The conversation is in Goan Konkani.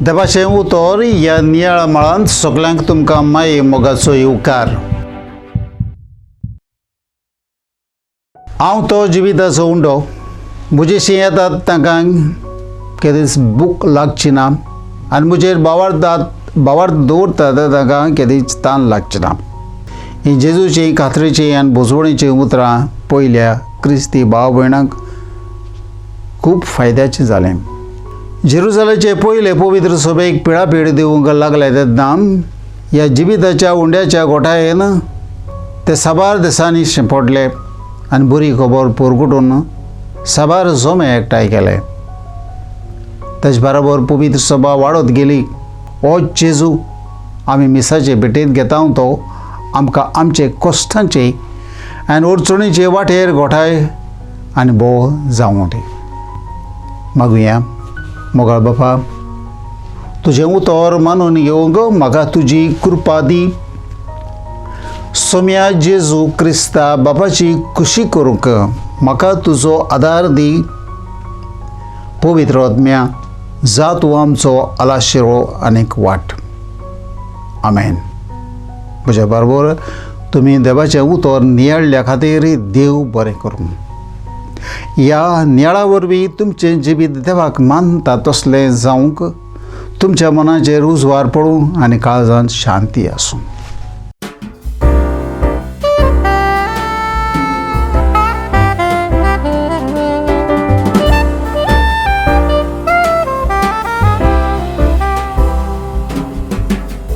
देवाचें उतर ह्या नियाळ मळांत सगल्यांक तुमकां माये मोगाचो येवकार. हांव तो जिविताचो उंडो. म्हजेशी येतात तांकां केदीच बूक लागची ना आनी म्हजेर बावार्थात बावार्थ दवरतात तांकां केदीच तान लागची ना. ही जेजूची खात्रेची आनी भोजवणीचीं उतरां पयल्या क्रिस्ती भाव भयणांक खूब फायद्याचें जालें. जेरुजालाचे पयले पवित्र सभेक पिळापीळ दिवंक लागले तेन्ना ह्या जिविताच्या उंड्याच्या गोठायेन ते साबार देशांनी शिंपडले आनी बरी खबर पुरगुटून साबार जोमे एकठांय केले. तेच बराबर पवित्र सभा वाडत गेली. हो जेजू आमी मिसाचे भेटेंत घेता तो आमकां आमचे कश्टांचे आनी अडचणीचे वाटेर गोठाय आनी भोव जावं दी. मागुया. मोगाळ बापा, तुजें उतर मानून घेवंक म्हाका तुजी कृपा दी. सोम्या जेजू क्रिस्ता बापाची खुशी करूंक म्हाका तुजो आदार दी. पवित्र आत्म्या, जा तूं आमचो आलाशिरो आनीक वाट. आमेन. म्हज्या बरोबर तुमी देवाचें उतर नियाळ्ळ्या खातीर देव बरें करूं. ह्या नियाळा वरवीं तुमचें जिवीत देवाक मानता तसलें जावंक तुमच्या मनाचेर उजवार पडूं आनी काळजांत शांती आसूं.